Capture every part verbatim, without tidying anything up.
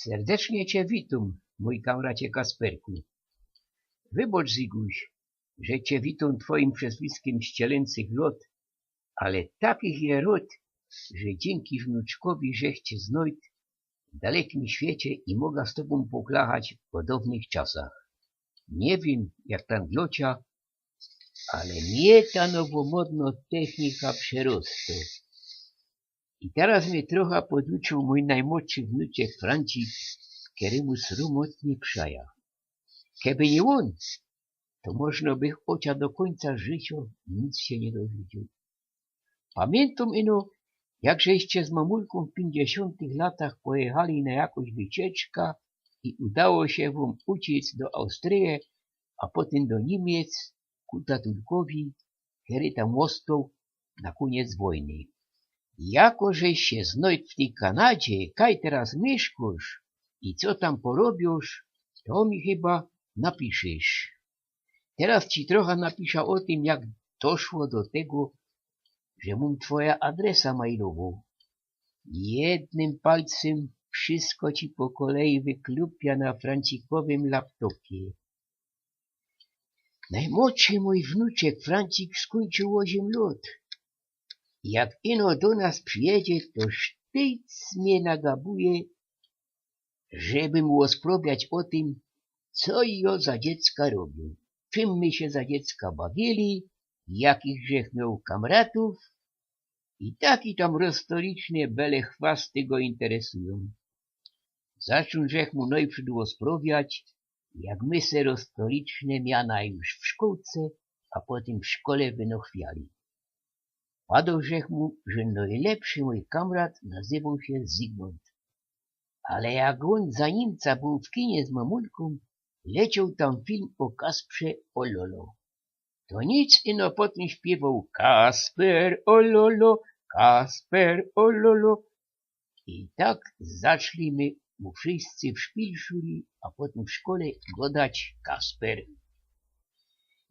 Serdecznie cie witōm, mōj kamracie Kasperku. Wybŏcz, Zyguś, że cie witōm twojim przezwiskym z cielynczych lŏt, ale takich je rōd, że dziynki wnuczkowi żech cie znojt w dalekym świecie i moga z tobōm poklachać ô dŏwnych czasach. Niy wiym, jak tam dlŏ cia, ale mie ta nowomodnŏ technika przerŏstŏ. I teroz mie trocha poduczōł mōj nojmłodszy wnuczek Francik, kerymu srōmotnie przaja. Keby niy ôn, to możno bych ôcia do kōńca życiŏ nic sie niy dowiedzioł. Pamiyntōm ino, jak żeście z mamulkōm w piyńćdziesiōntych latach pojechali na jakŏś wycieczka i udało sie wōm uciec do Austryje, a potym do Niymiec, ku tatulkowi, kery tam ôstoł na kōniec wojny. Jako żeś sie znojt w tyj Kanadzie, kaj teroz miyszkŏsz i co tam porobiysz, to mi chyba napiszesz. Teroz ci trocha napisza ô tym, jak doszło do tego, że mōm twoja adresa mailowŏ. Jednym palcym wszysko ci po kolei wyklupia na Francikowym laptopie. Nojmłodszy mōj wnuczek Francik skōńczōł ôziym lŏt. Jak ino do nas przijedzie, to sztyjc mie nagabuje, żeby mu ôsprobiać ô tym, co jŏ za dziecka robiōł, czym my sie za dziecka bawili, jakich żech mioł kamratōw. I taki tam roztoliczne belechwasty go interesujōm. Zaczōn żech mu nojprzōd ôsprowiać, jak my se roztoliczne miana już w szkōłce, a potym w szkole wynochwiali. Padoł żech mu, że nojlepszy mōj kamrat nazywoł sie Zygmunt. Ale jak ôn za Niymca bōł w kinie z mamulkōm, lecioł tam film ô Kasprze Ololo. To nic ino potym śpiywoł: „Kasper Ololo, Kasper Ololo”. I tak zaczli my mu wszyscy w szpilszuli, a potym w szkole godać Kasper.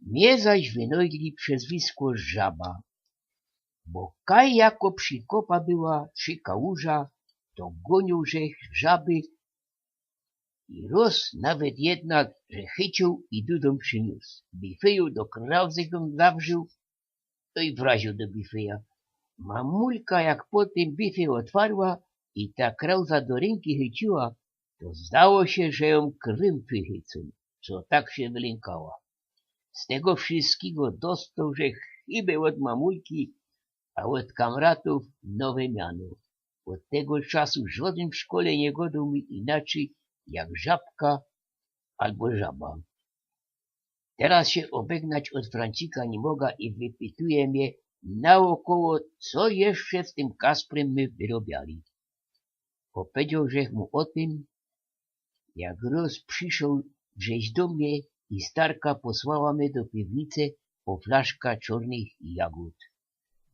Mie zaś wynojdli przezwisko Żaba, bo kaj jako przikopa była czy kałuża, to gōniōł żech żaby i roz nawet jedna żech chyciōł i dudōm prziniōs. Bifyju do krauzy żech jōm zawrziōł, no i wraziōł do bifyja. Mamulka jak potym bifyj ôtwarła i ta krauza do rynki chyciła, to zdało sie, że jōm krymfy chycōm, co tak sie wylynkała. Z tego wszyskigo dostoł żech chyba ôd mamulki, a ôd kamratōw nowe miano. Ôd tego czasu żodyn w szkole niy godoł mi inaczyj jak Żabka abo Żaba. Teroz sie ôbegnać ôd Francika niy moga i wypytuje mie naôkoło, co jeszcze z tym Kasprym my wyrobiali. Ôpedzioł żech mu ô tym, jak roz prziszoł żeś do mie i starka posłała mie do piwnice po flaszka czornych jagōd,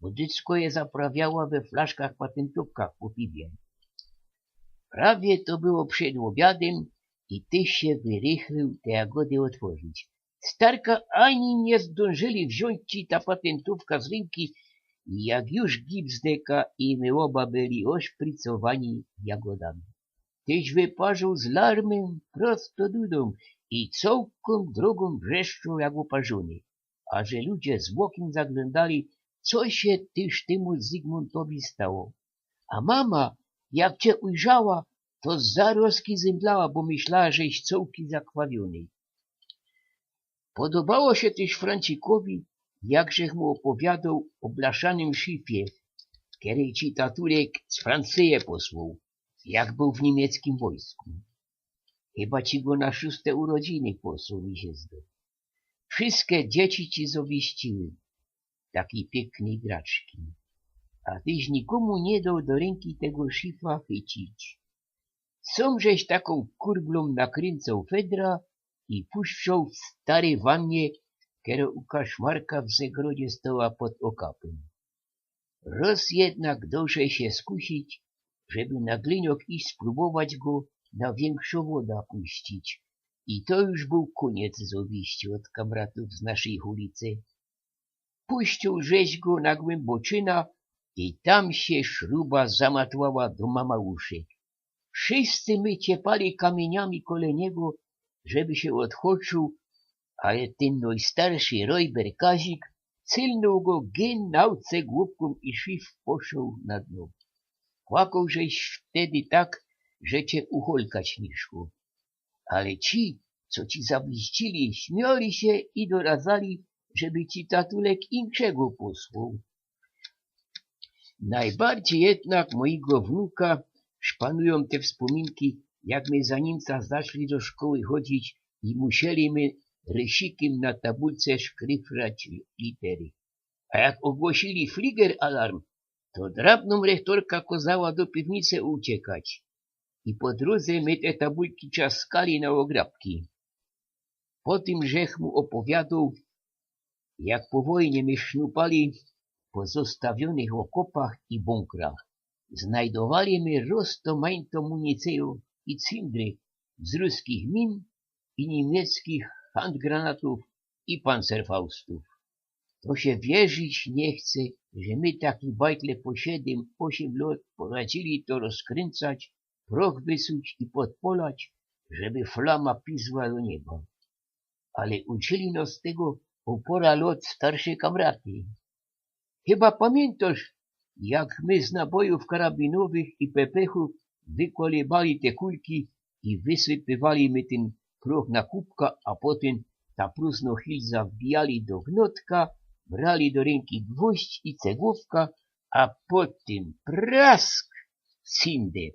bo dycko je zaprawiała we flaszkach patyntōwkach po piwie. Prawie to było przed ôbiadym i tyś sie wyrychlił te jagody ôtworzić. Starka ani niy zdōnżyli wziōńć ci ta patyntōwka z rynki, jak już gipsdeka i my ôba byli ôszpricowani jagodami. Tyś wyparzoł z larmym prosto dudōm i cołkōm drōgōm wrzeszczoł jak ôparzōny, a że ludzie z ôkien zaglōndali, co sie tyż tymu Zygmōntowi stało. A mama, jak cie ujrzała, to zarozki zymdlała, bo myślała, żeś cołki zakrwawiōny. Podobało sie tyż Francikowi, jak żech mu ôpowiadoł ô blaszanym szifie, kery ci tatulek z Francyje posłoł, jak bōł w niymieckim wojsku. Chyba ci go na szōste urodziny posłoł, mi sie zdo. Wszyske dzieci ci zŏwiściły, takij piyknyj graczki. A tyś nikōmu niy doł do rynki tego szifa chycić. Sōm żeś takōm kurblōm nakryncoł fedra i puszczoł w stary wannie, kero u kaszmarka w zegrodzie stoła pod ôkapym. Roz jednak doł żech sie skusić, żeby na glyniok iś spróbować go na wiynkszŏ woda puścić. I to już bōł kōniec zŏwiści ôd kamratōw z naszyj ulicy. Puściōł żech go na głymboczyna i tam sie szruba zamatłała do mamałuszek. Wszyjscy my ciepali kamiyniami kole niego, żeby sie ôdchoczuł, ale tyn nojstarszy Rojber Kazik cylnōł go gynał cegłōwkōm i szwif poszoł na dno. Płakoł żeś wtedy tak, że cie ucholkać niy szło. Ale ci, co ci zabliścili, śmiali sie i doradzali, żeby ci tatulek inkszego posłoł. Nojbardzij jednak mojigo wnuka szpanujōm te wspōminki, jak my za Niymca zaczli do szkoły chodzić i musieli my rysikym na tabulce szkryfrać litery. A jak ôgłosili fliger alarm, to drabnōm rechtorka kŏzała do piwnice uciekać. I po drōdze my te tabulki ciaskali na ôgrabki. Potym żech mu ôpowiadōł, jak po wojnie my sznupali po zostawiōnych ôkopach i bunkrach. Znajdowali my roztomajto municyjōw i cyndry z ruskich min i niymiecczich handgranatōw i pancerfaustōw. To sie wierzić niy chce, że my taki bajtle po siedym, ôsiem lŏt poradzili to rozkryncać, proch wysuć i podpolać, żeby flama pizła do nieba. Ale uczyli nŏs tego po pŏra lŏt starsze kamraty. Chyba pamiyntŏsz, jak my z nabojōw karabinowych i pepechōw wykolybali te kulki i wysypywali my tyn proch na kubka, a potym ta prōsnŏ hilza wbijali do gnotka, brali do rynki gwoźdź i cegłowka, a potym prask, cynder.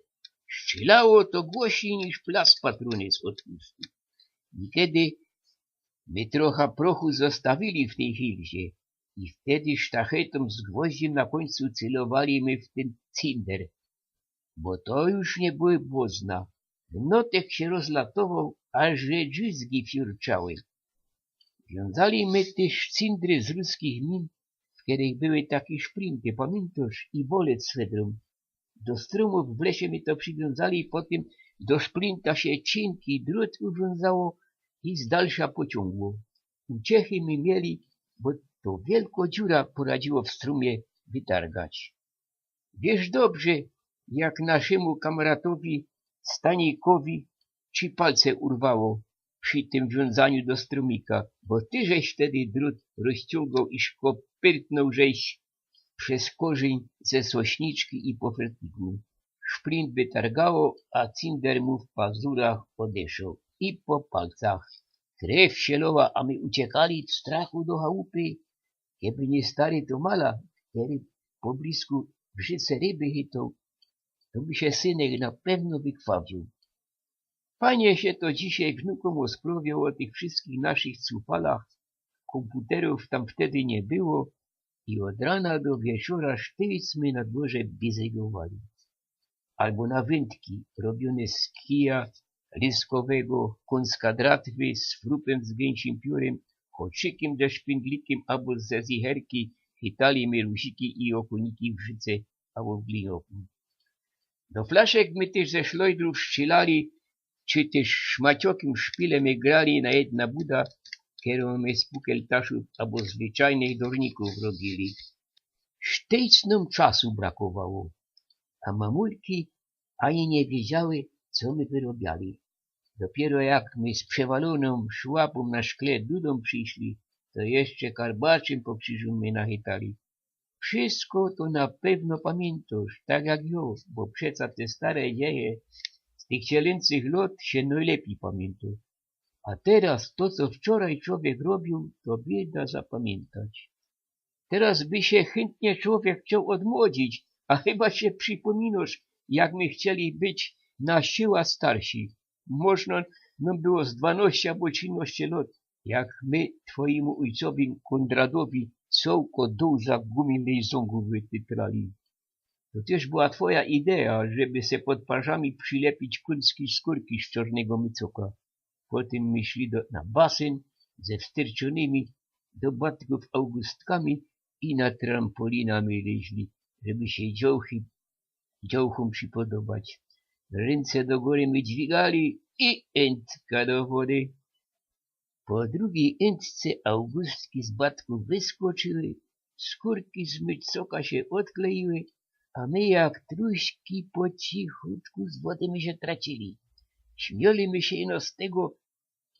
Strzelało to głośnij niż blask patrōny z ôdpustu. Niykiedy my trocha prochu zostawili w tyj hilzie i wtedy sztachetōm z gwoźdzym na kōńcu cylowali my w tyn cynder, bo to już niy były błŏzna. Gnotek sie rozlatowoł, aż że drzizgi fiurczały. Wiązali my tyż cyndry z ruskich min, w kerych były take szplinty, pamiyntŏsz, i bolec z fedrōm. Do strōmōw w lesie my to przywiązali, potym do szplinta sie ciynki drōt uwiōnzało i z dalsza pociōngło. Uciechy my mieli, bo to wielko dziura poradziło w strōmie wytargać. Wiysz dobrze, jak naszymu kamratowi Staniykowi trzi palce urwało przi tym wiązaniu do strōmika, bo ty żeś wtedy drōt rozciōngoł i szkopyrtnōł żeś bez korzyń ze sośniczki i po fertigu. Szplint wytargało, a cynder mu w pazurach ôdeszoł i po palcach. Krew sie loła, a my uciekali w strachu do chałupy. Keby niy stary Tomala, kery po blisku w rzyce ryby chytoł, to by sie synek na pewno wykrwawiōł. Fajnie sie to dzisiej wnukōm ôsprŏwiŏ ô tych wszyskich naszych cufalach. Kōmputerōw tam wtedy niy było i ôd rana do wieczora sztyjc my na dworze bizygowali. Albo na wyntki robiōne z kija lyskowego, kōncka dratwy z frupym z gejsim piōrym, choczykym ze szpindlikym abo ze zicherki chytali my rusiki i ôkōniki w rzyce abo w gliniokym. Do flaszek my tyż ze szlojdrōw strzelali, czy tyż szmaciokym szpilym grali na jedna buda, kerōm my z pukeltaszōw abo zwyczajnych dornikōw robiyli. Sztyjc nōm czasu brakowało, a mamulki ani niy wiedziały, co my wyrobiali. Dopiyro jak my z przewalōnōm szłapōm na szkle dudōm prziszli, to jeszcze karbaczym po krziżu my nachytali. Wszysko to na pewno pamiyntŏsz, tak jak jŏ, bo przeca te stare dzieje z tych cielynczych lŏt sie nojlepij pamiyntŏ. A teroz to, co wczoraj czowiek robiōł, to bieda zapamiyntać. Teroz by sie chyntnie czowiek chcioł ôdmłodzić, a chyba sie przipōminŏsz, jak my chcieli być na siła starsi. Możno nōm było z dwanŏście abo trzynŏście lŏt, jak my twojimu ôjcowi Kōndradowi cołko dōłza gumiynyj zōngōw wytytrali. To tyż była twoja idea, żeby se pod parzami przilepić kōński skōrki z czŏrnego mycoka. Potym my szli do, na basyn ze wstyrczōnymi do batkōw Augustkami i na trampolina my leźli, żeby sie dziołchy, dziołchōm przipodobać. Rynce do gōry my dźwigali i yntka do wody. Po drugij ynce Augustki z batkōw wyskoczyły, skōrki z mycoka sie ôdkleiły, A my jak truśki po cichutku z wody my sie tracili. Śmieli my sie ino z tego,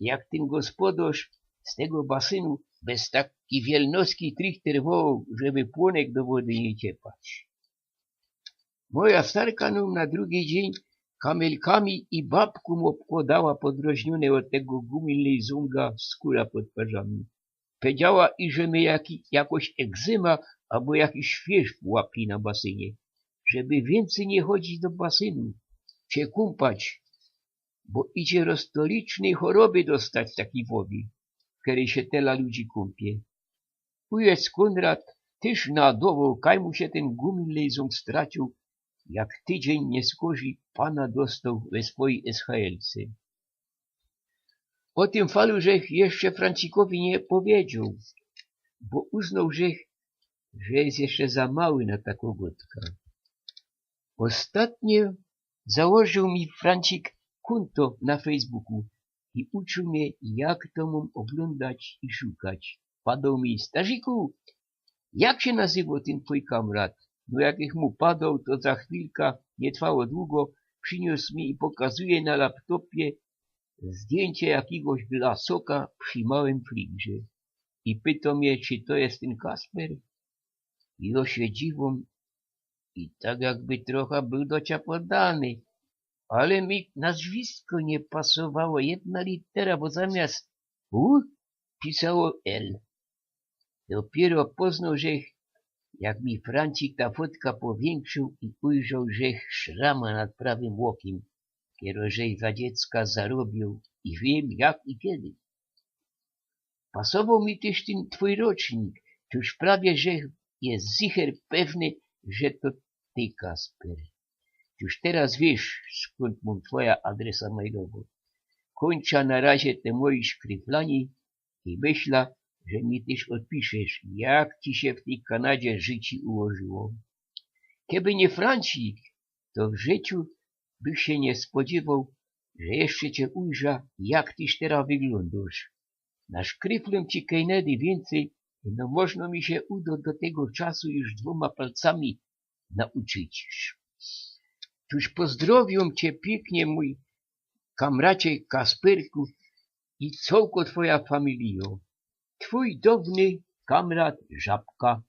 jak tyn gospodŏrz z tego basynu bez taki wielnocki trichter wołoł, żeby płōnek do wody niy ciepać. Moja starka nōm na drugi dziyń kamelkami i babkōm ôbkłŏdała podroźniōne ôd tego gumilnij zōnga skōra pod parzami. Pedziała, iże my jaki, jakoś egzyma abo jakiś świerzp łapli na basynie, żeby wiyncyj niy chodzić do basynu sie kōmpać, bo idzie roztolicznyj choroby dostać w takij wodzie, w kerej sie tela ludzi kōmpie. Ujec Kōnrad tyż nadowoł, kaj mu sie tyn gumilnij zōng straciōł, jak tydziyń niyskorzij pana dostoł we swojij S H L-ce. Ô tym falu żech jeszcze Francikowi niy ôpowiedzioł, bo uznoł żech, że je jeszcze za mały na takõ gŏdka. Ôstatnio założył mi Francik kōnto na Facebooku i uczōł mie, jak to mōm ôglōndać i szukać. Padoł mi: „Starziku, jak sie nazywoł tyn twōj kamrat?” No, jak żech mu padoł, to za chwilka, niy trwało dugo, prziniōs mi i pokazuje na laptopie zdjyńcie jakigoś lasoka przi małym fligrze. I pytoł mie, czy to je tyn Kasper? I jŏ sie dziwōm, i tak jakby trocha bōł do cia podany. Ale mi nazwisko niy pasowało, jedna litera, bo zamiast W pisało L. Dopiyro poznoł żech, jak mi Francik ta fotka powiynkrzōł i ujrzoł żech szrama nad prawym ôkym, kero żech za dziecka zarobioł i wiym jak i kedy. Pasowoł mi tyż tyn twōj rocznik, tōż prawie żech je zicher pewny, że to ty, Kasper. Już teroz wiysz, skōnd mōm twoja adresa mailowŏ. Kōńczã na razie te moje szkryflanie i myślã, że mi tyż ôdpiszesz, jak ci sie w tyj Kanadzie życie ułożyło. Keby niy Francik, to w życiu bych sie niy spodziywoł, że jeszcze cie ujrzã, jak tyś teroz wyglōndŏsz. Na szkryflōm ci kej nedy wiyncyj, no, możno mi sie udo do tego czasu już dwōma palcami nauczyć. Już pozdrawiōm cie piyknie, mōj kamracie Kasperku, i cołko twoja familijŏ. Twōj downy kamrat Żabka.